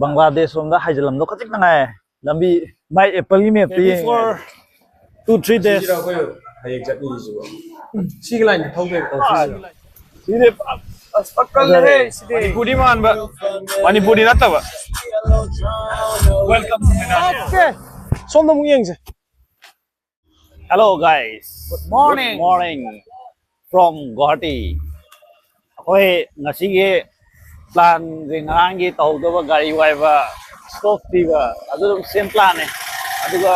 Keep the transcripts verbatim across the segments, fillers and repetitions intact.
ꯕꯪꯒ꯭ꯂꯥꯗꯦꯁ ꯔꯣꯝꯗ ꯍꯥꯏꯖꯤꯜꯂꯝꯗꯣ ꯈꯖꯤꯛꯇ ꯉꯥꯏ꯫ ꯂꯝꯕꯤ ꯃꯥꯏ ꯑꯦꯄꯜꯒꯤ ꯃꯦꯞꯇ ꯌꯦꯡꯉꯦ꯫ Two three days. ꯁꯤꯒꯤꯔ ꯑꯩꯈꯣꯏ ꯍꯌꯦꯡ ꯆꯠꯅꯤꯡꯉꯤꯁꯤꯕꯣ? ꯁꯤꯒꯤ ꯂꯥꯏꯟꯗ ꯊꯧꯗꯣꯏꯕ꯫ ꯁꯤꯗꯤ ꯑꯁ ꯄꯛꯀꯜꯂꯦꯍꯦ ꯁꯤꯗꯤ꯫ ꯃꯅꯤꯄꯨꯔꯗꯤ ꯃꯥꯟꯕ, ꯃꯅꯤꯄꯨꯔꯗꯤ ꯅꯠꯇꯕ꯫ Welcome to Meghalaya. Okay. ꯁꯣꯝꯗ ꯑꯃꯨꯛ ꯌꯦꯡꯁꯦ꯫ Hello guys. Good morning. Good morning from Guwahati. ꯑꯩꯈꯣꯏ ꯉꯁꯤꯒꯤ ꯄ꯭ꯂꯥꯟꯁꯦ ꯉꯔꯥꯡꯒꯤ ꯇꯧꯍꯧꯗꯕ ꯒꯥꯔꯤ ꯋꯥꯏꯕ, ꯁ꯭ꯇꯣꯞ ꯄꯤꯕ, ꯑꯗꯨ ꯑꯗꯨꯝ ꯁꯦꯝ ꯄ꯭ꯂꯥꯟꯅꯦ꯫ ꯑꯗꯨꯒ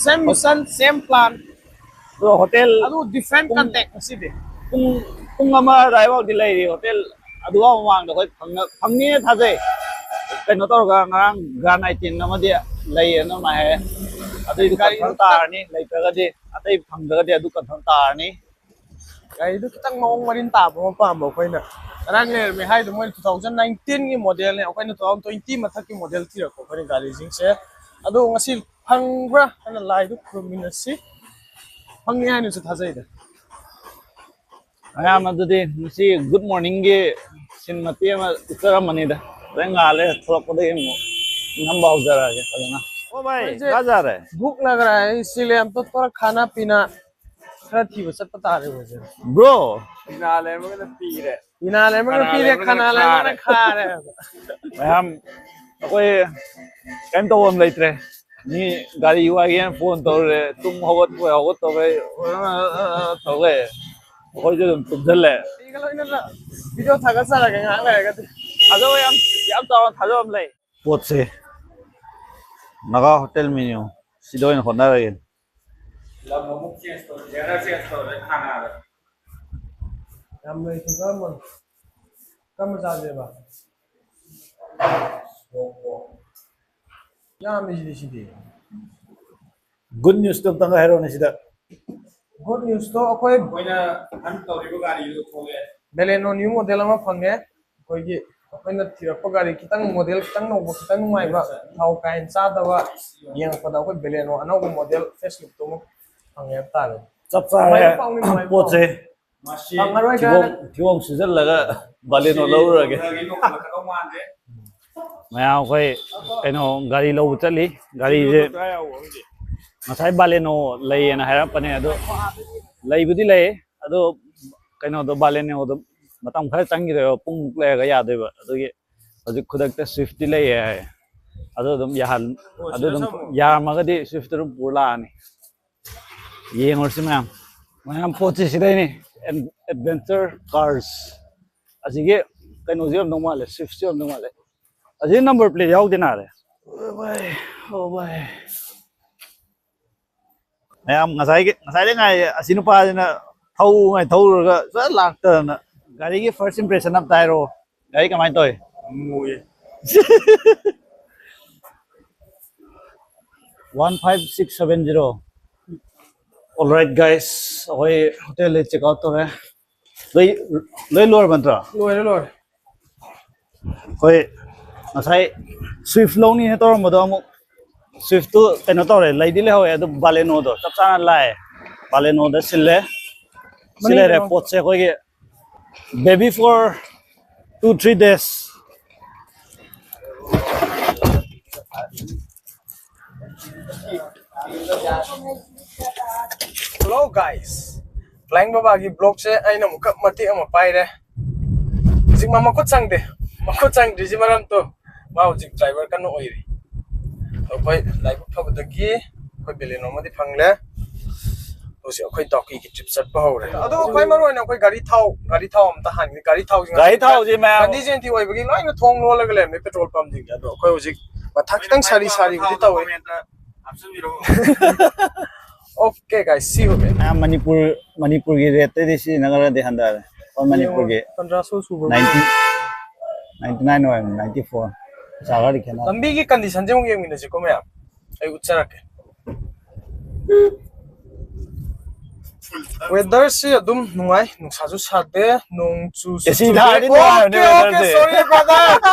Same mission, same plan. ꯑꯗꯣ ꯍꯣꯇꯦꯜ ꯑꯗꯨ different contact ꯉꯁꯤꯗꯤ꯫ ꯄꯨꯡ ꯄꯨꯡ ꯑꯃ ꯑꯗꯨꯋꯥꯏꯐꯥꯎꯗꯤ ꯂꯩꯔꯤ ꯍꯣꯇꯦꯜ꯫ ꯑꯗꯨꯒ ꯃꯃꯥꯡꯗ ꯑꯩꯈꯣꯏ ꯐꯪꯅ- ꯐꯪꯅꯤꯅ ꯊꯥꯖꯩ꯫ ꯀꯩꯅꯣ ꯇꯧꯔꯒ ꯉꯔꯥꯡ ꯒ꯭ꯔꯥꯟ ꯑꯥꯏꯇꯦꯟ ꯑꯃꯗꯤ ꯂꯩꯌꯦꯅ ꯑꯗꯨꯃꯥꯏꯅ ꯍꯥꯏ꯫ ꯑꯗꯨꯏꯗꯤ ꯀꯟꯐꯥꯔꯝ ꯇꯥꯔꯅꯤ꯫ ꯂꯩꯇ꯭ꯔꯒꯗꯤ, ꯑꯇꯩ ꯐꯪꯗ꯭ꯔꯒꯗꯤ ꯑꯗꯨ ꯀꯟꯐꯥꯔꯝ ꯇꯥꯔꯅꯤ꯫ ꯒꯥꯔꯤꯗꯨ ꯈꯤꯇꯪ ꯃꯑꯣꯡ ꯃꯔꯤꯟ ꯇꯥꯕ ꯑꯃ ꯄꯥꯝꯕ ꯑꯩꯈꯣꯏꯅ꯫ ꯉꯔꯥꯡ ꯂꯩꯔꯝꯃꯦ ꯍꯥꯏꯗꯣ ꯃꯣꯏ two thousand nineteen ꯒꯤ ꯃꯣꯗꯦꯜꯅꯦ, ꯑꯩꯈꯣꯏꯅ two thousand twenty ꯃꯊꯛꯀꯤ ꯃꯣꯗꯦꯜ ꯊꯤꯔꯛꯄ ꯑꯩꯈꯣꯏꯅ ꯒꯥꯔꯤꯁꯤꯡꯁꯦ꯫ ꯑꯗꯣ ꯉꯁꯤ ꯐꯪꯕ꯭ꯔꯥ ꯍꯥꯏꯅ ꯂꯥꯏꯗꯨ ꯈꯨꯔꯨꯝꯃꯤꯟꯅꯁꯤ꯫ ꯐꯪꯅꯤ ꯍꯥꯏꯅꯁꯨ ꯊꯥꯖꯩꯗ꯫ ꯃꯌꯥꯝ ꯑꯗꯨꯗꯤ ꯉꯁꯤ ꯒꯨꯗ ꯃꯣꯔꯅꯤꯡꯒꯤ ꯁꯤꯟ ꯃꯇꯦꯛ ꯑꯃ ꯎꯠꯆꯔꯝꯕꯅꯤꯗ꯫ ꯍꯣꯔꯦꯟ ꯉꯥꯏꯍꯥꯛ ꯂꯩꯔ ꯊꯣꯛꯂꯛꯄꯗ ꯑꯃꯨꯛ ꯅꯝꯕ ꯍꯧꯖꯔꯛꯑꯒꯦ ꯐꯖꯅ꯫ ꯑꯣ ꯚꯥꯏ, ꯑꯩꯁꯦ ꯀꯥ ꯖꯥ ꯔꯦ? भूख लग रहा है, इसीलिए हम तो थोड़ा खाना पीना ꯈꯔ ꯊꯤꯕ ꯆꯠꯄ ꯇꯥꯔꯦ ꯍꯧꯖꯤꯛ꯫ ꯕ꯭ꯔꯣ, ꯄꯤꯅꯥ ꯂꯩꯔꯝꯃꯒꯅ ꯄꯤꯔꯦ꯫ ꯄꯤꯅꯥ ꯂꯩꯔꯝꯃꯒꯅ ꯈꯅꯥ ꯄꯤꯔꯦ, ꯂꯩꯔꯝꯃꯒꯅ ꯈꯅꯥ ꯂꯩꯔꯝꯃꯒꯅ ꯈꯥꯔꯦ꯫ ꯃꯌꯥꯝ ꯑꯩꯈꯣꯏ ꯀꯩꯝ ꯇꯧꯐꯝ ꯂꯩꯇ꯭ꯔꯦ꯫ ꯃꯤ ꯒꯥꯔꯤ ꯋꯥꯏꯒꯦꯅ ꯐꯣꯟ ꯇꯧꯔꯦ, ꯇꯨꯝ ꯍꯧꯒꯠꯄ ꯍꯧꯒꯠꯇꯧꯔꯦ ꯇꯧꯔꯦ꯫ ꯑꯩꯈꯣꯏꯁꯨ ꯑꯗꯨꯝ ꯇꯨꯝꯁꯤꯜꯂꯦ꯫ ꯑꯩꯒ ꯂꯣꯏꯅꯅ ꯚꯤꯗꯤꯑꯣ ꯊꯥꯒꯠꯆꯔꯒꯦ ꯉꯥꯏꯍꯥꯛ ꯂꯩꯔꯒꯗꯤ꯫ ꯊꯥꯖꯕ ꯌꯥꯝ ꯌꯥꯝ ꯆꯥꯎꯅ ꯊꯥꯖꯕ ꯑꯃ ꯂꯩ꯫ ꯄꯣꯠꯁꯦ ꯅꯥꯒꯥ ꯍꯣꯇꯦꯜ ꯃꯦꯅ꯭ꯌꯨ ꯁꯤꯗ ꯑꯣꯏꯅ ꯍꯣꯠꯅꯔꯒꯦ꯫ ꯂꯝ ꯑꯃꯨꯛ ꯆꯦꯟꯖ ꯇꯧꯔꯦ, ꯖꯦꯅꯔ ꯆꯦꯟꯖ ꯇꯧꯔꯦ ꯈꯥꯅꯥꯗ꯫ ꯌꯥꯝ ꯂꯩꯇꯦ꯫ ꯀꯔꯝꯕ ꯀꯔꯝꯕ ꯆꯥꯁꯦꯕ? ꯌꯥꯝꯃꯤꯁꯤꯗꯤ ꯁꯤꯗꯤ꯫ ꯒꯨꯗ ꯅ꯭ꯌꯨꯁꯇꯣ ꯑꯝꯇꯪꯒ ꯍꯥꯏꯔꯛꯑꯣꯅꯦ ꯁꯤꯗ꯫ ꯒꯨꯗ ꯅ꯭ꯌꯨꯁꯇꯣ ꯑꯩꯈꯣꯏ ꯑꯩꯈꯣꯏꯅ ꯍꯟ ꯇꯧꯔꯤꯕ ꯒꯥꯔꯤꯗꯨ ꯊꯣꯛꯂꯛꯑꯦ꯫ ꯕꯦꯂꯦꯅꯣ ꯅ꯭ꯌꯨ ꯃꯣꯗꯦꯜ ꯑꯃ ꯐꯪꯉꯦ꯫ ꯑꯩꯈꯣꯏꯒꯤ ꯑꯩꯈꯣꯏꯅ ꯊꯤꯔꯛꯄ ꯒꯥꯔꯤ ꯈꯤꯇꯪ ꯃꯣꯗꯦꯜ ꯈꯤꯇꯪ ꯅꯧꯕ, ꯈꯤꯇꯪ ꯅꯨꯡꯉꯥꯏꯕ, ꯊꯥꯎ ꯀꯥ ꯍꯦꯟꯅ ꯆꯥꯗꯕ ꯌꯦꯡꯉꯛꯄꯗ ꯑꯩꯈꯣꯏ ꯕꯦꯂꯦꯅꯣ ꯑꯅꯧꯕ ꯃꯣꯗꯦꯜ ꯐꯦꯁ ꯂꯤꯐꯇꯨ ꯑꯃ ꯐꯪꯉꯦ ꯍꯥꯏꯕ ꯇꯥꯔꯦ꯫ ꯆꯞ ꯆꯥꯔꯦ꯫ ꯅꯨꯡꯉꯥꯏꯕ ꯄꯥꯎꯅꯤ, ꯅꯨꯡꯉꯥꯏꯕ ꯄꯣꯠꯁꯦ ꯄꯥꯎꯅꯤ꯫ ꯐꯪꯉꯔꯣꯏ ꯊꯤꯕꯣꯡ ꯀꯥꯏꯅ꯫ ꯊꯤꯕꯣꯡ ꯁꯨꯖꯜꯂꯒ ꯕꯥꯂꯦꯅꯣ ꯂꯧꯔꯨꯔꯒꯦ꯫ ꯒꯥꯔꯤ ꯅꯣꯡꯈꯠꯂꯛꯀꯗꯧ ꯃꯥꯟꯗꯦ꯫ ꯃꯌꯥꯝ ꯑꯩꯈꯣꯏ ꯀꯩꯅꯣ ꯒꯥꯔꯤ ꯂꯧꯕ ꯆꯠꯂꯤ꯫ ꯒꯥꯔꯤꯁꯦ ꯉꯁꯥꯏ ꯕꯥꯂꯦꯅꯣ ꯂꯩꯌꯦꯅ ꯍꯥꯏꯔꯛꯄꯅꯦ, ꯑꯗꯣ ꯂꯩꯕꯨꯗꯤ ꯂꯩ, ꯑꯗꯣ ꯀꯩꯅꯣꯗꯣ ꯕꯥꯂꯦꯅꯣꯗꯣ ꯃꯇꯝ ꯈꯔ ꯆꯪꯈꯤꯗꯣꯏꯕ, ꯄꯨꯡꯃꯨꯛ ꯂꯩꯔꯒ ꯌꯥꯗꯣꯏꯕ꯫ ꯑꯗꯨꯒꯤ ꯍꯧꯖꯤꯛ ꯈꯨꯗꯛꯇ ꯁ꯭ꯋꯤꯐꯇꯤ ꯂꯩꯌꯦ ꯍꯥꯏ꯫ ꯑꯗꯨ ꯑꯗꯨꯝ ꯌꯥꯍꯜ ꯑꯗꯨ ꯑꯗꯨꯝ ꯌꯥꯔꯝꯃꯒꯗꯤ ꯁ꯭ꯋꯤꯐꯇ ꯑꯗꯨꯝ ꯄꯨꯔ ꯂꯥꯛꯑꯅꯤ꯫ ꯌꯦꯡꯉꯨꯔꯁꯤ ꯃꯌꯥꯝ꯫ ꯃꯌꯥꯝ ꯄꯣꯠꯁꯤ ꯁꯤꯗꯩꯅꯤ꯫ ꯑꯦꯗꯚꯦꯟꯆꯔ ꯀꯥꯔꯁ ꯑꯁꯤꯒꯤ ꯀꯩꯅꯣꯁꯤ ꯌꯥꯝꯗꯧ ꯃꯥꯜꯂꯦ, ꯁ꯭ꯋꯤꯐꯁꯤ ꯌꯥꯝꯗꯧ ꯃꯥꯜꯂꯦ꯫ ꯑꯁꯤ ꯅꯝꯕꯔ ꯄ꯭ꯂꯦꯠ ꯌꯥꯎꯗꯦ ꯅꯥꯔꯦ꯫ ꯑꯣ ꯚꯥꯏ, ꯑꯣ ꯚꯥꯏ꯫ ꯃꯌꯥꯝ ꯉꯁꯥꯏꯒꯤ ꯉꯁꯥꯏꯗꯩ ꯉꯥꯏ ꯑꯁꯤ ꯅꯨꯄꯥꯁꯤꯅ ꯊꯧꯉꯩ ꯊꯧꯔꯨꯔꯒ ꯁꯨꯡꯂꯥꯛ ꯂꯥꯛꯇꯗꯅ꯫ ꯒꯥꯔꯤꯒꯤ ꯐꯥꯔꯁ ꯏꯝꯄ꯭ꯔꯦꯁꯟ ꯑꯝꯇ ꯍꯥꯏꯔꯛꯑꯣ꯫ ꯒꯥꯔꯤ ꯀꯃꯥꯏꯅ ꯇꯧꯏ? ꯃꯣꯏ꯫ One five six seven zero. All right guys, ꯑꯩꯈꯣꯏ ꯍꯣꯇꯦꯜꯗ ꯆꯦꯛ ꯑꯥꯎꯠ ꯇꯧꯔꯦ꯫ ꯂꯣꯏ ꯂꯣꯏ ꯂꯣꯏꯔꯕ ꯅꯠꯇ꯭ꯔꯣ? ꯂꯣꯏꯔꯦ, ꯂꯣꯏꯔꯦ꯫ ꯑꯩꯈꯣꯏ ꯉꯁꯥꯏ ꯁ꯭ꯋꯤꯐ ꯂꯧꯅꯤꯅ ꯇꯧꯔꯝꯕꯗꯣ ꯑꯃꯨꯛ ꯁ꯭ꯋꯤꯐꯇꯨ ꯀꯩꯅꯣ ꯇꯧꯔꯦ, ꯂꯩꯗꯤ ꯂꯩꯍꯧꯋꯦ, ꯑꯗꯨ ꯕꯥꯂꯦꯅꯣꯗꯣ ꯆꯞ ꯆꯥꯅ ꯂꯥꯛꯑꯦ꯫ ꯕꯥꯂꯦꯅꯣꯗ ꯁꯤꯜꯂꯦ꯫ ꯁꯤ ꯂꯩꯔꯦ ꯃꯅꯤꯡꯒꯤꯗꯣ꯫ ꯄꯣꯠꯁꯦ ꯑꯩꯈꯣꯏꯒꯤ baby for two three days. Hello guys, Flying ꯕꯕꯥꯒꯤ ꯕ꯭ꯂꯣꯛꯁꯦ ꯑꯩꯅ ꯑꯃꯨꯛꯀ ꯃꯇꯦꯛ ꯑꯃ ꯄꯥꯏꯔꯦ꯫ ꯍꯧꯖꯤꯛ ꯃꯥ ꯃꯈꯨꯠ ꯆꯪꯗꯦ꯫ ꯃꯈꯨꯠ ꯆꯪꯗ꯭ꯔꯤꯁꯤ ꯃꯔꯝꯗꯣ, ꯃꯥ ꯍꯧꯖꯤꯛ ꯗ꯭ꯔꯥꯏꯚꯔ ꯀꯟꯅ ꯑꯣꯏꯔꯤ꯫ ꯑꯩꯈꯣꯏ ꯂꯥꯏꯕꯛ ꯐꯕꯗꯒꯤ ꯑꯩꯈꯣꯏ ꯕꯦꯂꯦꯅꯣ ꯑꯃꯗꯤ ꯐꯪꯂꯦ꯫ ꯍꯧꯖꯤꯛ ꯑꯩꯈꯣꯏ ꯗꯥꯎꯀꯤꯒꯤ ꯇ꯭ꯔꯤꯞ ꯆꯠꯄ ꯍꯧꯔꯦ꯫ ꯑꯗꯣ ꯈ꯭ꯋꯥꯏ ꯃꯔꯨ ꯑꯣꯏꯅ ꯑꯩꯈꯣꯏ ꯒꯥꯔꯤ ꯊꯥꯎ, ꯒꯥꯔꯤ ꯊꯥꯎ ꯑꯝꯇ ꯍꯥꯟꯒꯦ꯫ ꯒꯥꯔꯤ ꯊꯥꯎꯁꯤ ꯉꯁꯤ ꯒꯥꯔꯤ ꯊꯥꯎꯁꯤ ꯃꯌꯥꯝ ꯀꯟꯗꯤꯁꯟ ꯊꯤ ꯑꯣꯏꯕꯒꯤ ꯂꯣꯏꯅ ꯊꯣꯡ ꯂꯣꯜꯂꯒ ꯂꯩꯔꯝꯃꯦ ꯄꯦꯇ꯭ꯔꯣꯜ ꯄꯝꯁꯤꯡꯁꯦ꯫ ꯑꯗꯣ ꯑꯩꯈꯣꯏ ꯍꯧꯖꯤꯛ ꯃꯊꯥ ꯈꯤꯇꯪ ꯁꯥꯔꯤ ꯁꯥꯔꯤꯕꯨꯗꯤ ꯇꯧꯋꯦ꯫ Okay guys, see you again. ꯃꯌꯥꯝ ꯃꯅꯤꯄꯨꯔ, ꯃꯅꯤꯄꯨꯔꯒꯤ ꯔꯦꯠꯇꯩꯗꯤ ꯁꯤꯖꯤꯟꯅꯈ꯭ꯔꯗꯤ ꯍꯟꯊꯔꯦ꯫ ꯑꯩꯈꯣꯏ ꯃꯅꯤꯄꯨꯔꯒꯤ ꯄꯟꯗ꯭ꯔꯥ ꯁꯣ ꯁꯨꯕ꯭ꯔꯣ? Ninety, ninety nine ꯑꯣꯏꯔꯝꯅꯤ, ninety four꯫ ꯄꯩꯁꯥ ꯈꯔꯗꯤ ꯈꯦꯠꯅꯔꯦ꯫ ꯂꯝꯕꯤꯒꯤ ꯀꯟꯗꯤꯁꯟꯁꯦ ꯑꯃꯨꯛ ꯌꯦꯡꯃꯤꯟꯅꯁꯤꯀꯣ ꯃꯌꯥꯝ, ꯑꯩ ꯎꯠꯆꯔꯛꯀꯦ꯫ ꯋꯦꯗꯔꯁꯤ ꯑꯗꯨꯝ ꯅꯨꯡꯉꯥꯏ, ꯅꯨꯡꯁꯥꯁꯨ ꯁꯥꯗꯦ, ꯅꯣꯡ ꯆꯨꯁꯨ ꯑꯦꯁꯤ ꯆꯨꯗꯦ꯫ ꯊꯥꯔꯗꯤ ꯅꯨꯡꯉꯥꯏꯕꯅꯦ ꯑꯣꯀꯦ, ꯑꯣꯀꯦ, ꯋꯦꯗꯔꯁꯦ꯫ Sorry brother꯫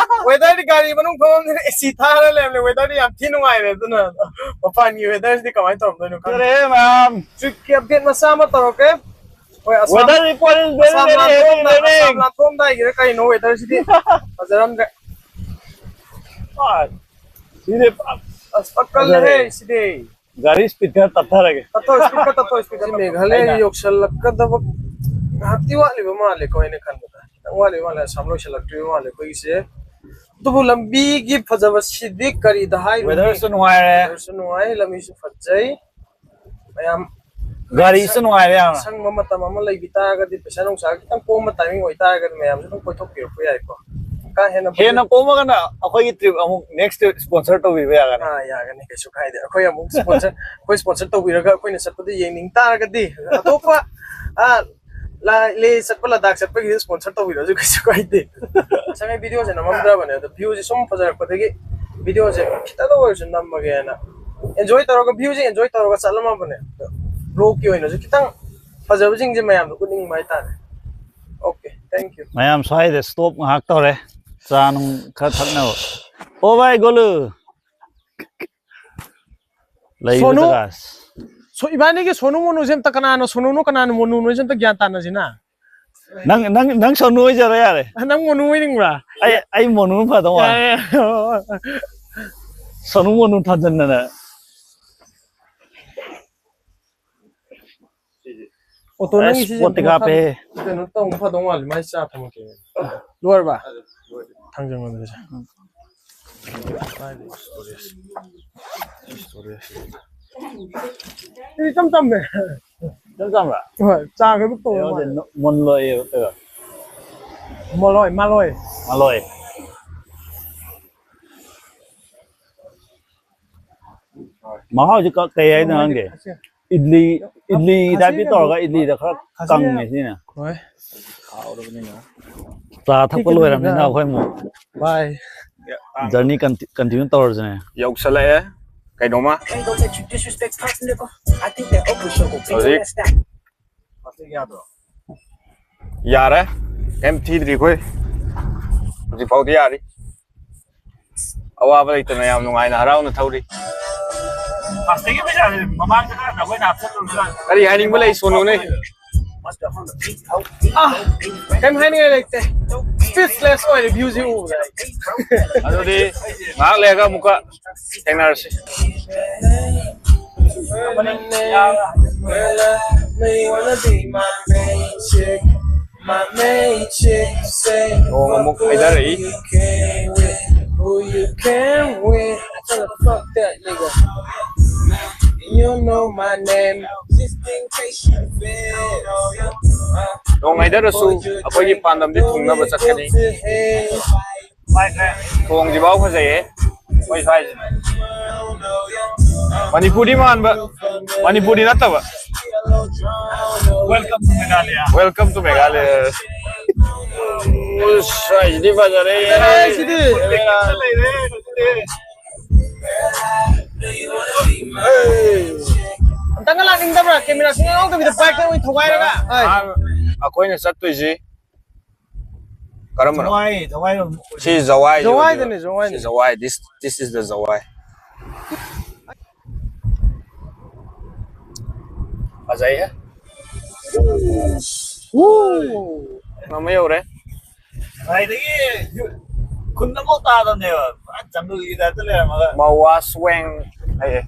ꯋꯦꯗꯔꯗꯤ ꯒꯥꯔꯤ ꯃꯅꯨꯡ ꯐꯝꯃꯝꯅꯤꯅ ꯑꯦꯁꯤ ꯊꯥꯔ ꯂꯩꯔꯝꯅꯦ꯫ ꯋꯦꯗꯔꯗꯤ ꯌꯥꯝ ꯊꯤ ꯅꯨꯡꯉꯥꯏꯔꯦ꯫ ꯑꯗꯨꯅ ꯃꯄꯥꯟꯒꯤ ꯋꯦꯗꯔꯁꯤꯗꯤ ꯀꯃꯥꯏꯅ ꯇꯧꯔꯝꯗꯣꯏꯅꯣ ꯈꯪꯗꯦ꯫ ꯐꯖꯔꯦ ꯃꯌꯥꯝ꯫ ꯇ꯭ꯔꯤꯞꯀꯤ ꯑꯞꯗꯦꯠ ꯃꯆꯥ ꯑꯃ ꯇꯧꯔꯛꯀꯦ꯫ ꯍꯣꯏ, ꯑꯁꯥꯝ, ꯋꯦꯗꯔ ꯔꯤꯄꯣꯔꯠ is very, ꯑꯁꯥꯝ very heavy ꯂꯥꯟꯊꯣꯛꯑꯝꯗꯥꯏ, raining꯫ ꯑꯁꯥꯝ ꯂꯥꯟꯊꯣꯛꯑꯝꯗꯥꯏꯒꯤꯔ ꯀꯩꯅꯣ ꯋꯦꯗꯔꯁꯤꯗꯤ ꯐꯖꯔꯝꯗ꯭ꯔꯦ꯫ ꯁꯤꯗꯤ ꯑꯁ ꯄꯛꯀꯜꯂꯦꯍꯦ ꯁꯤꯗꯤ꯫ ꯒꯥꯔꯤ ꯁ꯭ꯄꯤꯗ ꯈꯔ ꯇꯞꯊꯔꯒꯦ꯫ ꯇꯞꯊꯧ, ꯁ꯭ꯄꯤꯗ ꯈꯔ ꯇꯞꯊꯧ, ꯁ꯭ꯄꯤꯗ ꯈꯔ ꯇꯞꯊꯧ꯫ ꯃꯦꯘꯥꯂꯌꯥ ꯌꯧꯁꯜꯂꯛꯀꯗꯕ ꯉꯥꯏꯍꯥꯛꯇꯤ ꯋꯥꯠꯂꯤꯕ ꯃꯥꯜꯂꯦꯀꯣ, ꯑꯩꯅ ꯈꯟꯕꯗ ꯈꯤꯇꯪ ꯋꯥꯠꯂꯤꯕ ꯃꯥꯜꯂꯦ, ꯑꯁꯥꯝ ꯂꯣꯏꯁꯤꯜꯂꯛꯇ꯭ꯔꯤꯕ ꯃꯥꯜꯂꯦ ꯑꯩꯈꯣꯏꯒꯤꯁꯦ꯫ ꯑꯗꯨꯕꯨ ꯂꯝꯕꯤꯒꯤ ꯐꯖꯕꯁꯤꯗꯤ ꯀꯔꯤꯗ ꯍꯥꯏꯔꯨꯅꯤ? ꯋꯦꯗꯔꯁꯨ ꯅꯨꯡꯉꯥꯏꯔꯦ꯫ ꯋꯦꯗꯔꯁꯨ ꯅꯨꯡꯉꯥꯏ, ꯂꯝꯕꯤꯁꯨ ꯐꯖꯩ꯫ ꯃꯌꯥꯝ ꯒꯥꯔꯤꯁꯨ ꯅꯨꯡꯉꯥꯏꯔꯦ ꯌꯥꯝꯅ꯫ ꯁꯪꯕ ꯃꯇꯝ ꯑꯃ ꯂꯩꯕꯤ ꯇꯥꯔꯒꯗꯤ, ꯄꯩꯁꯥ ꯅꯨꯡꯁꯥ ꯈꯤꯇꯪ ꯀꯣꯝꯕ ꯇꯥꯏꯃꯤꯡ ꯑꯣꯏꯇꯥꯔꯒꯗꯤ ꯃꯌꯥꯝꯁꯨ ꯑꯗꯨꯝ ꯀꯣꯏꯊꯣꯛꯄꯤꯔꯛꯄ ꯌꯥꯏꯀꯣ꯫ ꯀꯥ ꯍꯦꯟꯅ ꯍꯦꯟꯅ ꯀꯣꯝꯃꯒꯅ ꯑꯩꯈꯣꯏꯒꯤ ꯇ꯭ꯔꯤꯞ ꯑꯃꯨꯛ ꯅꯦꯛꯁ ꯇ꯭ꯔꯤꯞ ꯁ꯭ꯄꯣꯟꯁꯔ ꯇꯧꯕꯤꯕ ꯌꯥꯒꯅꯤ꯫ ꯑꯥ, ꯌꯥꯒꯅꯤ, ꯀꯩꯁꯨ ꯀꯥꯏꯗꯦ꯫ ꯑꯩꯈꯣꯏ ꯑꯃꯨꯛ ꯁ꯭ꯄꯣꯟꯁꯔ, ꯑꯩꯈꯣꯏ ꯁ꯭ꯄꯣꯟꯁꯔ ꯇꯧꯕꯤꯔꯒ ꯑꯩꯈꯣꯏꯅ ꯆꯠꯄꯗ ꯌꯦꯡꯅꯤꯡ ꯇꯥꯔꯒꯗꯤ ꯑꯇꯣꯞꯄ, ꯑꯥ, ꯂꯥ-, ꯂꯦ ꯆꯠꯄ, ꯂꯗꯥꯈ ꯆꯠꯄꯒꯤꯗꯤ ꯁ꯭ꯄꯣꯟꯁꯔ ꯇꯧꯕꯤꯔꯁꯨ ꯀꯩꯁꯨ ꯀꯥꯏꯗꯦ꯫ ꯉꯁꯥꯏ ꯚꯤꯗꯤꯑꯣꯁꯦ ꯅꯝꯃꯝꯗ꯭ꯔꯕꯅꯦ, ꯑꯗꯣ ꯚ꯭ꯌꯨꯁꯦ ꯁꯨꯝ ꯐꯖꯔꯛꯄꯗꯒꯤ ꯚꯤꯗꯤꯑꯣꯁꯦ ꯈꯤꯇꯪꯗ ꯑꯣꯏꯔꯁꯨ ꯅꯝꯃꯒꯦꯅ, ꯑꯦꯟꯖꯣꯏ ꯇꯧꯔꯒ, ꯚ꯭ꯌꯨꯁꯦ ꯑꯦꯟꯖꯣꯏ ꯇꯧꯔꯒ ꯆꯠꯂꯝꯃꯕꯅꯦ꯫ ꯑꯗꯣ ꯕ꯭ꯂꯣꯒꯀꯤ ꯑꯣꯏꯅꯁꯨ ꯈꯤꯇꯪ ꯐꯖꯕꯁꯤꯡꯁꯦ ꯃꯌꯥꯝꯗ ꯎꯠꯅꯤꯡꯕ ꯍꯥꯏꯇꯥꯔꯦ꯫ Okay, thank you. ꯃꯌꯥꯝ ꯁ꯭ꯋꯥꯏꯗ ꯁ꯭ꯇꯣꯞ ꯉꯥꯏꯍꯥꯛ ꯇꯧꯔꯦ, ꯆꯥ ꯅꯨꯡ ꯈꯔ ꯊꯛꯅꯕ꯫ ꯑꯣ ꯚꯥꯏ ꯒꯣꯂꯨ, ꯂꯩꯕ ꯁꯣꯅꯨ, ꯖꯒꯥꯁꯦ꯫ ꯁꯣ-, ꯏꯕꯥꯅꯤꯒꯤ ꯁꯣꯅꯨ ꯃꯣꯅꯨꯁꯦ ꯑꯝꯇ, ꯀꯅꯥꯅꯣ ꯁꯣꯅꯨꯅꯣ ꯀꯅꯥꯅꯣ ꯃꯣꯅꯨꯅꯣꯁꯦ ꯑꯝꯇ ꯒ꯭ꯌꯥꯟ ꯇꯥꯅꯁꯤꯅ꯫ ꯅꯪ, ꯅꯪ, ꯅꯪ ꯁꯣꯅꯨ ꯑꯣꯏꯖꯔꯣ ꯌꯥꯔꯦ꯫ ꯅꯪ ꯃꯣꯅꯨ ꯑꯣꯏꯅꯤꯡꯕ꯭ꯔꯥ? ꯑꯩ, ꯑꯩ ꯃꯣꯅꯨ ꯐꯗꯧ ꯃꯥꯜꯂꯦ꯫ ꯌꯥꯔꯦ, ꯌꯥꯔꯦ꯫ ꯁꯣꯅꯨ ꯃꯣꯅꯨ ꯊꯥꯖꯟꯗꯅ꯫ ꯑꯣꯇꯣ ꯅꯪꯒꯤ ꯑꯁ, ꯁꯤꯁꯦ ꯄꯣꯠꯇꯤ ꯑꯝꯇ ꯀꯥꯞꯄꯦ꯫ ꯀꯩꯅꯣ ꯇꯧꯕ ꯐꯗꯧ ꯃꯥꯜꯂꯦ, ꯃꯥꯏ ꯆꯥ ꯊꯝꯃꯛꯀꯦ꯫ ꯂꯣꯏꯔꯕ? ꯊꯥꯡꯖꯤꯡ ꯑꯣꯏꯅ ꯂꯩꯁꯦ꯫ ꯁꯤꯗꯤ ꯏꯆꯝ ꯆꯝꯃꯦ꯫ ꯏꯆꯝ ꯆꯝꯕ꯭ꯔꯥ? ꯍꯣꯏ, ꯆꯥ ꯈꯔ ꯇꯧꯕ ꯀꯩꯅꯣꯁꯦ ꯃꯥꯜꯂꯦ꯫ ꯅꯣ-, ꯃꯨꯟ ꯂꯣꯏꯌꯦꯕ ꯀꯩꯅꯣ꯫ ꯃꯂꯣꯏ, ꯃꯂꯣꯏ꯫ ꯃꯂꯣꯏ꯫ ꯃꯍꯥꯎꯁꯤ ꯀ-, ꯀꯩ ꯍꯥꯏꯅꯣ ꯈꯪꯗꯦ꯫ ꯏꯗꯂꯤ, ꯏꯗꯂꯤ ꯈꯥꯁꯤ ꯇꯥꯏꯞꯇꯤ ꯀꯩꯅꯣ? ꯇꯧꯔꯒ ꯏꯗꯂꯤꯗ ꯈꯔ ꯈꯥꯁꯤ ꯀꯪꯉꯦ ꯁꯤꯅ꯫ ꯍꯣꯏ꯫ ꯆꯥ ꯊꯛꯄ ꯂꯣꯏꯔꯕꯅꯤꯅ ꯑꯩꯈꯣꯏ ꯑꯃꯨꯛ ꯕꯥꯏ꯫ Journey Kanti-, continue ꯇꯧꯔꯁꯤꯅꯦ꯫ ꯌꯧꯁꯜꯂꯛꯑꯦ ꯀꯩꯅꯣꯃ꯫ ꯍꯧꯖꯤꯛ ꯌꯥꯔꯦ꯫ ꯀꯩꯝ ꯊꯤꯗ꯭ꯔꯤ ꯑꯩꯈꯣꯏ꯫ ꯍꯧꯖꯤꯛ ꯐꯥꯎꯗꯤ ꯌꯥꯔꯤ꯫ ꯑꯋꯥꯕ ꯂꯩꯇꯅ ꯌꯥꯝ ꯅꯨꯡꯉꯥꯏꯅ ꯍꯔꯥꯎꯅ ꯊꯧꯔꯤ꯫ ꯐꯥꯁꯇꯒꯤ ꯄꯩꯁꯥꯁꯦ ꯃꯃꯥꯡꯗ ꯈꯔ ꯅꯈꯣꯏꯅ ꯍꯥꯞꯆꯜꯂꯨꯔꯒ ꯀꯔꯤ ꯍꯥꯏꯅꯤꯡꯕ ꯂꯩ ꯁꯣꯅꯨꯅꯦ? ꯑꯥ, ꯀꯩꯝ ꯍꯥꯏꯅꯤꯡꯉꯥꯏ ꯂꯩꯇꯦ꯫ Speechless ꯑꯣꯏꯔꯦ viewꯁꯤ ꯎꯕꯗ꯫ ꯑꯗꯨꯗꯤ ꯉꯥꯏꯍꯥꯛ ꯂꯩꯔꯒ ꯑꯃꯨꯛꯀ ꯊꯦꯡꯅꯔꯁꯤ꯫ ꯅꯣꯡ ꯑꯃꯨꯛ ꯍꯩꯊꯔꯛꯏ꯫ ꯅꯣꯡ ꯍꯩꯊꯔꯁꯨ ꯑꯩꯈꯣꯏꯒꯤ ꯄꯥꯟꯗꯝꯗꯤ ꯊꯨꯡꯅꯕ ꯆꯠꯀꯅꯤ꯫ ꯊꯣꯡꯁꯤꯐꯥꯎ ꯐꯖꯩꯌꯦ ꯑꯩꯈꯣꯏ ꯁ꯭ꯋꯥꯏꯁꯦ꯫ ꯃꯅꯤꯄꯨꯔꯗꯤ ꯃꯥꯟꯕ, ꯃꯅꯤꯄꯨꯔꯗꯤ ꯅꯠꯇꯕ꯫ Welcome to Meghalaya. Welcome to Meghalaya. ꯎꯁ, ꯁ꯭ꯋꯥꯏꯁꯤꯗꯤ ꯐꯖꯔꯦ꯫ ꯐꯖꯔꯦ ꯁꯤꯗꯤ꯫ ꯑꯝꯇꯪꯒ ꯂꯥꯛꯅꯤꯡꯗꯕ꯭ꯔꯥ? ꯀꯦꯃꯦꯔꯥ ꯁꯨꯡꯌꯥꯎ ꯌꯥꯎꯗꯕꯤꯗ bikeꯇ ꯑꯣꯏꯅ ꯊꯧꯒꯥꯏꯔꯒ? ꯑꯩꯈꯣꯏꯅ ꯆꯠꯇꯣꯏꯁꯤ ꯀꯔꯝꯕꯅꯣ? ꯊꯋꯥꯏ, ꯊꯋꯥꯏꯔꯣꯝ꯫ ꯁꯤ ꯖꯋꯥꯏ ꯖꯋꯥꯏꯗꯅꯦ, ꯑꯣꯏꯗꯣꯏꯔꯣ? ꯖꯋꯥꯏꯗꯅꯦ꯫ ꯁꯤ ꯖꯋꯥꯏ, this, this is the ꯖꯋꯥꯏ꯫ ꯐꯖꯩꯍꯦ꯫ ꯎ꯫ ꯑꯃ ꯌꯧꯔꯦ꯫ ꯉꯁꯥꯏꯗꯒꯤ ꯈꯨꯟ ꯑꯃꯐꯥꯎ ꯇꯥꯗꯕꯅꯦꯕ꯫ ꯄꯨꯔꯥ ꯖꯪꯒꯜꯒꯤ ꯇꯥꯏꯞꯇ ꯂꯩꯔꯝꯃꯒ꯫ ꯃꯋꯥꯁꯋꯦꯡ ꯍꯥꯏꯌꯦ꯫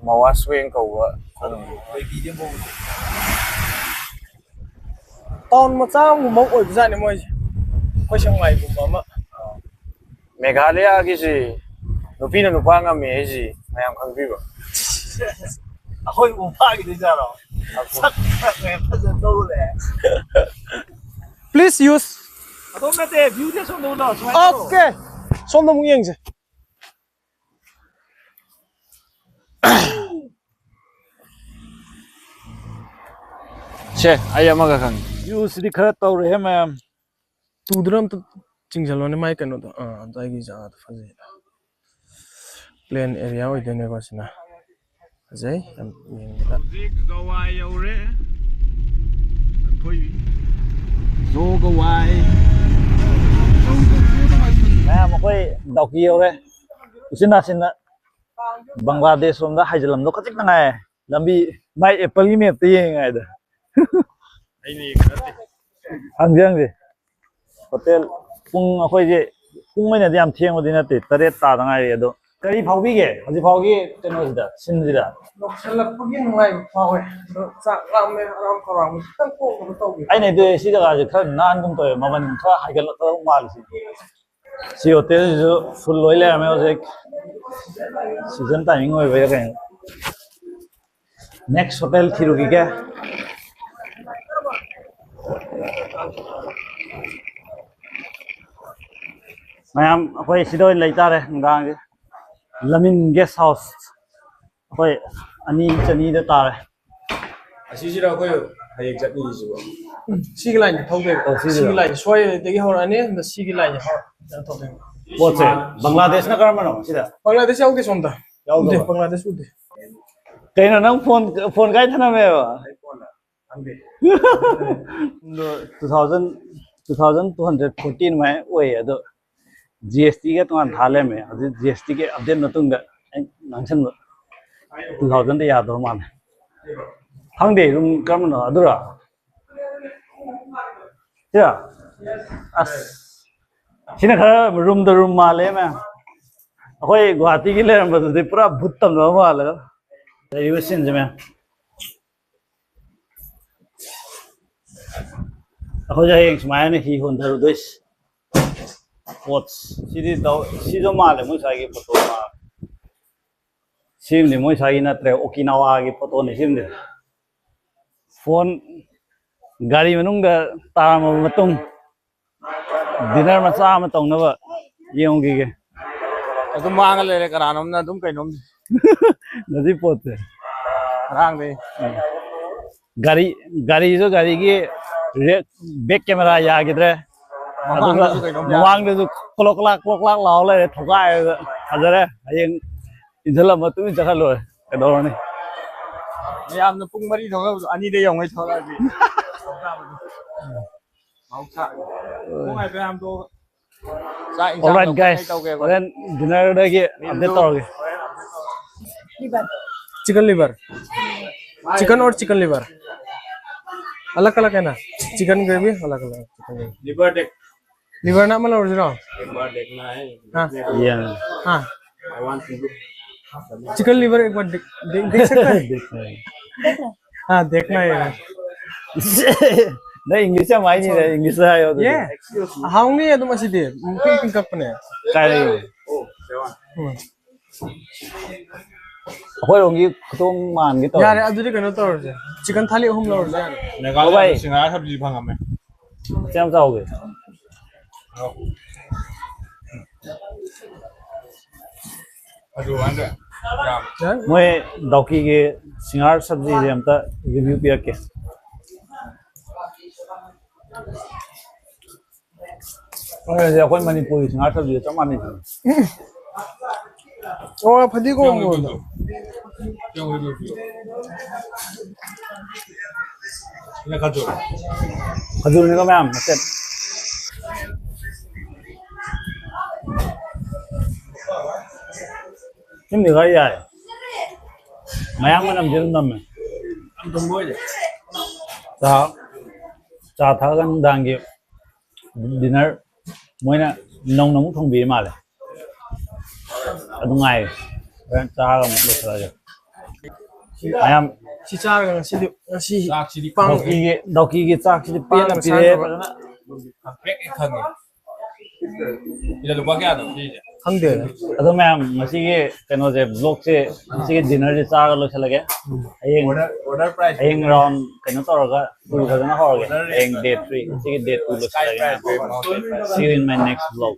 ꯃꯋꯥꯁꯋꯦꯡ ꯀꯧꯕ ꯈꯨꯟ꯫ Town ꯃꯆꯥ ꯑꯃꯒꯨꯝꯕ ꯑꯣꯏꯕꯖꯥꯠꯅꯤ ꯃꯣꯏꯁꯦ, ꯑꯩꯈꯣꯏ ꯁꯦꯛꯃꯥꯏꯒꯨꯝꯕ ꯑꯃ꯫ ꯃꯦꯘꯥꯂꯌꯥꯒꯤꯁꯤ ꯅꯨꯄꯤꯅ ꯅꯨꯄꯥ ꯉꯝꯃꯦ ꯍꯥꯏꯁꯤ ꯃꯌꯥꯝ ꯈꯪꯕꯤꯕ꯭ꯔꯣ? ꯑꯩꯈꯣꯏ ꯎ ꯐꯥꯈꯤꯗꯣꯏꯖꯥꯠꯂꯣ? ꯁꯛ ꯈꯔ ꯐꯖꯅ ꯇꯧꯔꯦ꯫ Please use. ꯑꯗꯣꯝ ꯅꯠꯇꯦ, viewꯁꯦ ꯁꯣꯝꯗ ꯎꯠꯂꯣ, ꯁꯨꯃꯥꯏꯅ ꯇꯧꯔꯣ꯫ Okay. ꯁꯣꯝꯗ ꯑꯃꯨꯛ ꯌꯦꯡꯁꯦ꯫ ꯁꯦ, ꯑꯩ ꯑꯃꯒ ꯈꯪꯉꯦ꯫ Viewꯁꯤꯗꯤ ꯈꯔ ꯇꯧꯔꯦꯍꯦ ꯃꯌꯥꯝ꯫ ꯇꯨꯗꯨꯅ ꯑꯝꯇ ꯆꯤꯡꯁꯤꯜꯂꯣꯅꯦ ꯃꯥꯏ ꯀꯩꯅꯣꯗꯣ꯫ ꯑꯥ, ꯑꯗꯨꯋꯥꯏꯒꯤ ꯖꯒꯥꯗꯣ ꯐꯖꯩ꯫ Plain area ꯑꯣꯏꯗꯣꯏꯅꯦꯀꯣ ꯁꯤꯅ꯫ ꯐꯖꯩ ꯌꯥꯝ ꯌꯦꯡꯕꯗ꯫ ꯍꯧꯖꯤꯛ ꯖꯋꯥꯏ ꯌꯧꯔꯦ꯫ ꯑꯩꯈꯣꯏ ꯖꯣ ꯒꯋꯥꯏ꯫ ꯃꯌꯥꯝ ꯑꯩꯈꯣꯏ ꯗꯥꯎꯀꯤ ꯌꯧꯔꯦ꯫ ꯎꯆꯤꯟ ꯅꯥꯆꯤꯟꯅ ꯕꯪꯒ꯭ꯂꯥꯗꯦꯁ ꯂꯣꯝꯗ ꯍꯥꯏꯖꯤꯜꯂꯝꯗꯧ ꯈꯖꯤꯛꯇ ꯉꯥꯏꯔꯦ꯫ ꯂꯝꯕꯤ ꯃꯥꯏ appleꯒꯤ mapꯇ ꯌꯦꯡꯉꯤꯉꯩꯗ꯫ ꯍꯪꯁꯦ, ꯍꯪꯁꯦ꯫ ꯍꯣꯇꯦꯜ ꯄꯨꯡ, ꯑꯩꯈꯣꯏꯁꯦ ꯄꯨꯡ ꯑꯣꯏꯅꯗꯤ ꯌꯥꯝ ꯊꯦꯡꯕꯗꯤ ꯅꯠꯇꯦ, ꯇꯔꯦꯠ ꯇꯥꯗ ꯉꯥꯏꯔꯤ꯫ ꯑꯗꯣ ꯀꯔꯤ ꯐꯥꯎꯕꯤꯒꯦ ꯍꯧꯖꯤꯛ ꯐꯥꯎꯒꯤ ꯀꯩꯅꯣꯁꯤꯗ, ꯁꯤꯟꯁꯤꯗ? ꯂꯣꯏꯁꯤꯜꯂꯛꯄꯒꯤ ꯅꯨꯡꯉꯥꯏꯕ ꯐꯥꯎꯋꯦ, ꯑꯗꯣ ꯆꯥꯛ ꯂꯥꯝꯃꯦ, ꯑꯔꯥꯝ ꯈꯧꯔꯥꯡꯕ ꯈꯤꯇꯪ ꯀꯣꯛꯅꯕ ꯇꯧꯒꯦ꯫ ꯑꯩꯅ ꯑꯗꯨ ꯁꯤ ꯖꯒꯥꯁꯦ ꯈꯔ ꯅꯥꯟꯒꯨꯝ ꯇꯧꯋꯦ, ꯃꯃꯜ ꯈꯔ ꯍꯥꯏꯒꯠꯂꯛꯀꯗꯧ ꯃꯥꯜꯂꯤ ꯁꯤꯗꯤ꯫ ꯁꯤ ꯍꯣꯇꯦꯜꯁꯤꯁꯨ ꯐꯨꯜ ꯑꯣꯏ ꯂꯩꯔꯝꯃꯦ ꯍꯧꯖꯤꯛ꯫ ꯁꯤꯖꯟ ꯇꯥꯏꯃꯤꯡ ꯑꯣꯏꯕꯩꯔꯥ ꯀꯩꯅꯣ꯫ ꯅꯦꯛꯁ ꯍꯣꯇꯦꯜ ꯊꯤꯔꯨꯈꯤꯒꯦ꯫ ꯃꯌꯥꯝ ꯑꯩꯈꯣꯏ ꯁꯤꯗ ꯑꯣꯏꯅ ꯂꯩꯇꯥꯔꯦ ꯅꯨꯡꯗꯥꯡꯁꯦ꯫ Lamin guest house. ꯑꯩꯈꯣꯏ ꯑꯅꯤ ꯆꯅꯤꯗ ꯇꯥꯔꯦ꯫ ꯑꯁꯤꯁꯤꯔ ꯑꯩꯈꯣꯏ ꯍꯌꯦꯡ ꯆꯠꯅꯤꯡꯉꯤꯁꯤꯕꯣ? ꯁꯤꯒꯤ ꯂꯥꯏꯟꯁꯦ ꯊꯧꯗꯣꯏꯕ꯫ ꯑꯣ, ꯁꯤꯁꯤꯔꯣ? ꯁꯤꯒꯤ ꯂꯥꯏꯟꯁꯦ ꯁꯣꯏꯗꯒꯤ ꯍꯧꯔꯛꯑꯅꯤ, ꯑꯗ ꯁꯤꯒꯤ ꯂꯥꯏꯟꯁꯦ ꯍꯧꯔ-, ꯀꯩꯅꯣ ꯇꯧꯗꯣꯏꯕ꯫ ꯄꯣꯠꯁꯦ, ꯕꯪꯒ꯭ꯂꯥꯗꯦꯁꯅ ꯀꯔꯝꯕꯅꯣ ꯁꯤꯗ? ꯕꯪꯒ꯭ꯂꯥꯗꯦꯁ ꯌꯥꯎꯗꯦ ꯁꯣꯝꯗ꯫ ꯌꯥꯎꯗꯕ? ꯎꯗꯦ, ꯕꯪꯒ꯭ꯂꯥꯗꯦꯁ ꯎꯗꯦ꯫ ꯀꯩꯅꯣ, ꯅꯪ ꯐꯣꯟ, ꯐꯣꯟ ꯀꯥꯏ ꯊꯅꯝꯃꯦꯕ? ꯑꯩ ꯐꯣꯟꯗ ꯈꯪꯗꯦ꯫ ꯑꯗꯣ two thousand, two thousand two hundred forty ꯑꯗꯨꯃꯥꯏꯅ ꯑꯣꯏꯌꯦ꯫ ꯑꯗꯣ ꯖꯤ ꯑꯦꯁ ꯇꯤꯒ ꯇꯣꯉꯥꯟ ꯊꯥ ꯂꯩꯔꯝꯃꯦ꯫ ꯍꯧꯖꯤꯛ ꯖꯤ ꯑꯦꯁ ꯇꯤꯒꯤ ꯑꯞꯗꯦꯠ ꯃꯇꯨꯡꯗ ꯑꯩ ꯉꯥꯡꯁꯟꯕ two thousand ꯗ ꯌꯥꯗꯧ ꯃꯥꯜꯂꯦ꯫ ꯈꯪꯗꯦ, ꯔꯨꯝ ꯀꯔꯝꯕꯅꯣ? ꯑꯗꯨꯔꯣ? ꯁꯤꯔꯣ? ꯑꯁ, ꯁꯤꯅ ꯈꯔ ꯔꯨꯝꯗ ꯔꯨꯝ ꯃꯥꯜꯂꯦ, ꯃꯌꯥꯝ꯫ ꯑꯩꯈꯣꯏ ꯒꯨꯍꯥꯇꯤꯒꯤ ꯂꯩꯔꯝꯕꯗꯨꯗꯤ ꯄꯨꯔꯥ ꯚꯨꯠ ꯇꯝꯅꯕ ꯃꯥꯜꯂꯦ꯫ ꯂꯩꯔꯤꯕ ꯁꯤꯟꯁꯦ, ꯃꯌꯥꯝ꯫ ꯑꯩꯈꯣꯏꯁꯦ ꯍꯌꯦꯡ ꯁꯨꯃꯥꯏꯅ ꯍꯤ ꯍꯣꯟꯊꯔꯨꯗꯣꯏꯁꯦ꯫ ꯄꯣꯠ ꯁꯤꯗꯤ ꯇꯧ-, ꯁꯤꯁꯨ ꯃꯥꯜꯂꯦ ꯃꯣꯏ ꯁ꯭ꯋꯥꯏꯒꯤ ꯐꯣꯇꯣ ꯃꯥꯜꯂꯦ꯫ ꯁꯤꯝꯗꯤ ꯃꯣꯏ ꯁ꯭ꯋꯥꯏꯒꯤ ꯅꯠꯇ꯭ꯔꯦ, ꯑꯣꯀꯤꯅꯥꯋꯥꯒꯤ ꯐꯣꯇꯣꯅꯤ ꯁꯤꯝꯗꯤ꯫ ꯐꯣꯟ ꯒꯥꯔꯤ ꯃꯅꯨꯡꯗ ꯇꯥꯔꯝꯃꯕ ꯃꯇꯨꯡ, ꯗꯤꯅꯔ ꯃꯆꯥ ꯑꯃ ꯇꯧꯅꯕ ꯌꯦꯡꯉꯨꯈꯤꯒꯦ꯫ ꯑꯗꯨꯝ ꯃꯥꯡꯉ ꯂꯩꯔꯦ, ꯀꯅꯥꯅꯣꯝꯅ ꯑꯗꯨꯝ ꯀꯩꯅꯣꯝ꯫ ꯉꯁꯤ ꯄꯣꯠꯁꯦ꯫ ꯉꯔꯥꯡꯗꯩ꯫ ꯒꯥꯔꯤ, ꯒꯥꯔꯤꯁꯨ ꯒꯥꯔꯤꯒꯤ ꯔꯦ-, ꯕꯦꯛ ꯀꯦꯃꯦꯔꯥ ꯌꯥꯈꯤꯗ꯭ꯔꯦ꯫ ꯑꯗꯨꯒ ꯃꯃꯥꯡꯗꯁꯨ ꯀꯩꯅꯣꯝ ꯌꯥꯈꯤꯗ꯭ꯔꯦ꯫ ꯃꯃꯥꯡꯗꯁꯨ ꯀ꯭ꯂꯣꯛ ꯀ꯭ꯂꯥꯛ, ꯀ꯭ꯂꯣꯛ ꯀ꯭ꯂꯥꯛ ꯂꯥꯎ ꯂꯩꯔꯦ, ꯊꯨꯒꯥꯏꯔꯦ꯫ ꯐꯖꯔꯦ꯫ ꯍꯌꯦꯡ ꯏꯟꯁꯤꯜꯂꯝꯃ ꯇꯨꯃꯤꯟ ꯆꯠꯈ꯭ꯔ ꯂꯣꯏꯔꯦ꯫ ꯀꯩꯗꯧꯔꯨꯅꯤ? ꯃꯌꯥꯝꯅ ꯄꯨꯡ ꯃꯔꯤ ꯊꯣꯛꯅꯕꯗꯣ ꯑꯅꯤꯗ ꯌꯧꯉꯩ ꯊꯣꯛꯂꯛꯑꯗꯤ꯫ ꯃꯍꯧꯁꯥ꯫ ꯄꯨꯡ ꯍꯥꯏꯐꯦꯠ ꯍꯥꯡꯗꯣꯛꯑꯒ꯫ ꯆꯥꯛ ꯏꯟꯁꯥꯡꯗꯣ Alright, ꯀꯩꯀꯩ guys, ꯇꯧꯒꯦꯕ? ꯍꯣꯔꯦꯟ ꯗꯤꯅꯔꯗꯒꯤ ꯑꯞꯗꯦꯠ ꯇꯧꯔꯒꯦ꯫ Liver. Chicken liver. Chicken or chicken liver? अलग अलग है ना? चिकन ग्रेवी अलग अलग, चिकन ग्रेवी। लिवर देख। लिवर ना मतलब ओरिजिनल। लिवर देखना है। हाँ। ये हाँ। I want to. Chicken liver एक बार देख, देख, देख सकते हैं। देखते हैं। हाँ, देखना है। नहीं, इंग्लिश में आई नहीं रहा, इंग्लिश में आया होता ये है। हाँ नहीं है तुम ऐसी दे। पिंक पिंक कप ने। ꯀꯥꯏ ꯎꯝ꯫ ꯑꯩꯈꯣꯏꯔꯣꯝꯒꯤ ꯈꯨꯊꯣꯡ ꯃꯥꯟꯒꯦ ꯇꯧꯋꯦ꯫ ꯌꯥꯔꯦ, ꯑꯗꯨꯗꯤ ꯀꯩꯅꯣ ꯇꯧꯔꯁꯦ꯫ ꯆꯤꯀꯟ ꯊꯥꯂꯤ ꯑꯍꯨꯝ ꯂꯧꯔꯁꯦ, ꯌꯥꯔꯦ꯫ ꯍꯣꯏ ꯚꯥꯏ꯫ ꯁꯤꯡꯍꯥꯔ ꯁꯕꯖꯤ ꯐꯪꯉꯝꯃꯦ꯫ ꯁꯤ ꯌꯥꯝ ꯆꯥꯎꯒꯦ꯫ ꯑꯗꯨ ꯍꯟꯗꯛ ꯌꯥꯝ ꯌꯥꯔꯦ꯫ ꯃꯣꯏ ꯗꯥꯎꯀꯤꯒꯤ ꯁꯤꯡꯍꯥꯔ ꯁꯕꯖꯤꯁꯦ ꯑꯝꯇ ꯔꯤꯚꯤꯌꯨ ꯄꯤꯔꯛꯀꯦ꯫ ꯑꯩꯈꯣꯏ ꯑꯩꯈꯣꯏ ꯃꯅꯤꯄꯨꯔꯒꯤ ꯁꯤꯡꯍꯥꯔ ꯁꯕꯖꯤꯒ ꯆꯞ ꯃꯥꯟꯅꯩ꯫ ꯑꯣ, ꯐꯗꯤꯒꯣꯝ꯫ ꯁꯤꯅ ꯈꯖꯨꯔ꯫ ꯈꯖꯨꯔꯅꯤꯀꯣ ꯃꯌꯥꯝ ꯃꯆꯦꯠ꯫ ꯁꯤꯝꯗꯤ ꯈꯔ ꯌꯥꯏ꯫ ꯃꯌꯥꯝ ꯃꯅꯝꯁꯦ ꯑꯗꯨꯝ ꯅꯝꯃꯦ꯫ ꯆꯥ ꯆꯥ ꯊꯛꯑꯒ ꯅꯨꯡꯗꯥꯡꯒꯤ ꯗꯤꯅꯔ ꯃꯣꯏꯅ ꯅꯧꯅ ꯑꯃꯨꯛ ꯊꯣꯡꯕꯤꯔꯤ ꯃꯥꯜꯂꯦ꯫ ꯑꯗꯨ ꯉꯥꯏꯔꯦ꯫ ꯍꯣꯔꯦꯟ ꯆꯥꯔꯒ ꯑꯃꯨꯛ ꯂꯣꯏꯁꯤꯜꯂꯁꯦ꯫ ꯃꯌꯥꯝ ꯁꯤ ꯆꯥꯔꯒ ꯉꯁꯤꯗꯤ, ꯉꯁꯤ ꯆꯥꯛꯁꯤꯗꯤ ꯄꯥꯡ ꯗꯥꯎꯀꯤꯒꯤ ꯗꯥꯎꯀꯤꯒꯤ ꯆꯥꯛꯁꯤꯗꯤ ꯄꯦꯟꯅ ꯄꯥꯡ ꯄꯤꯔꯦ ꯆꯥꯅꯕ꯫ ꯐꯖꯅ꯫ ꯄꯦꯛ ꯍꯦꯛ ꯊꯟꯉꯦ꯫ ꯁꯤꯗ ꯂꯨꯄꯥ ꯀꯌꯥꯅꯣ ꯄꯤꯔꯤꯁꯦ? ꯈꯪꯗꯦ꯫ ꯑꯗꯣ ꯃꯌꯥꯝ ꯉꯁꯤꯒꯤ ꯀꯩꯅꯣꯁꯦ ꯕ꯭ꯂꯣꯛꯁꯦ ꯉꯁꯤꯒꯤ ꯗꯤꯅꯔꯁꯦ ꯆꯥꯔꯒ ꯂꯣꯏꯁꯤꯜꯂꯒꯦ꯫ ꯍꯌꯦꯡ ꯑꯣꯔꯗꯔ ꯑꯣꯔꯗꯔ ꯄ꯭ꯔꯥꯏꯁ ꯍꯌꯦꯡ ꯔꯥꯎꯟ ꯀꯩꯅꯣ ꯇꯧꯔꯒ ꯇꯨ ꯐꯖꯅ ꯍꯧꯔꯒꯦ꯫ ꯍꯌꯦꯡ ꯗꯦ ꯊ꯭ꯔꯤ, ꯉꯁꯤꯒꯤ ꯗꯦ ꯇꯨ ꯂꯣꯏꯁꯤꯜꯂꯒꯦ ꯃꯌꯥꯝ꯫ See you in my next vlog.